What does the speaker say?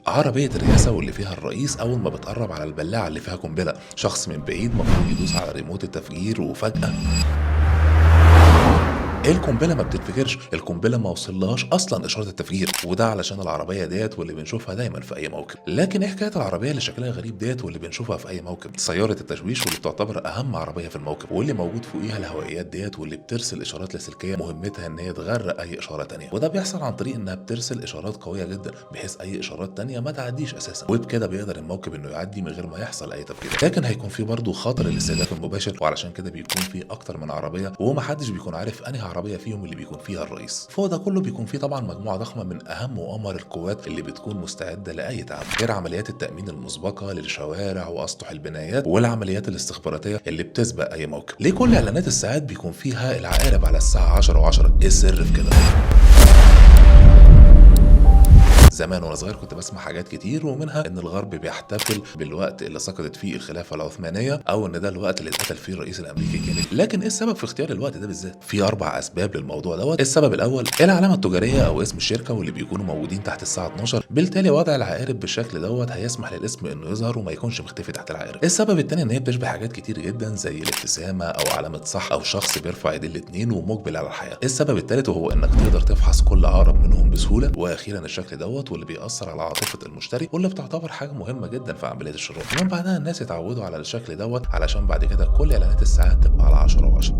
عربية الرئاسة واللي فيها الرئيس أول ما بتقرب على البلاعة اللي فيها قنبلة، شخص من بعيد مفروض يدوس على ريموت التفجير، وفجأة القنبلة ما بتنفجرش. القنبلة ما وصلهاش اصلا اشارة التفجير، وده علشان العربية ديت واللي بنشوفها دايما في اي موكب. لكن ايه حكاية العربية اللي شكلها غريب ديت واللي بنشوفها في اي موكب؟ سيارة التشويش واللي بتعتبر اهم عربية في الموكب، واللي موجود فوقيها الهوائيات ديت واللي بترسل اشارات لاسلكيه مهمتها ان هي تغرق اي اشارة تانية، وده بيحصل عن طريق انها بترسل اشارات قوية جدا بحيث اي اشارات تانية ما تعديش اساسا، وبكده بيقدر الموكب انه يعدي من غير ما يحصل اي تفجير. لكن هيكون في برضه خطر الاستهداف المباشر، وعلشان كده بيكون في اكتر من عربية ومحدش بيكون عارف انهي عربية فيهم اللي بيكون فيها الرئيس. فوق ده كله بيكون في طبعا مجموعة ضخمة من اهم وامر القوات اللي بتكون مستعدة لاي تعامل، غير عمليات التامين المسبقة للشوارع واسطح البنايات والعمليات الاستخباراتية اللي بتسبق اي موكب. ليه كل اعلانات الساعات بيكون فيها العقارب على الساعة 10:10؟ ايه السر في كده؟ زمان وانا صغير كنت بسمع حاجات كتير، ومنها ان الغرب بيحتفل بالوقت اللي سقطت فيه الخلافة العثمانيه، او ان ده الوقت اللي اتقتل فيه الرئيس الامريكي كينيدي. لكن ايه السبب في اختيار الوقت ده بالذات؟ في 4 اسباب للموضوع دوت. السبب الاول العلامة التجارية او اسم الشركة واللي بيكونوا موجودين تحت الساعة 12، بالتالي وضع العقارب بالشكل دوت هيسمح للاسم انه يظهر وما يكونش مختفي تحت العقارب. السبب الثاني ان هي بتشبه حاجات كتير جدا زي الابتسامة او علامة صح او شخص بيرفع ايديه الاثنين ومقبل على الحياة. السبب الثالث وهو انك تقدر تفحص كل عقرب منهم بسهوله. واخيرا الشكل دوت واللي بيأثر على عاطفة المشتري واللي بتعتبر حاجة مهمة جدا في عملية الشراء. ومن بعدها الناس اتعودوا على الشكل دوت علشان بعد كده كل اعلانات الساعات تبقى على 10:10.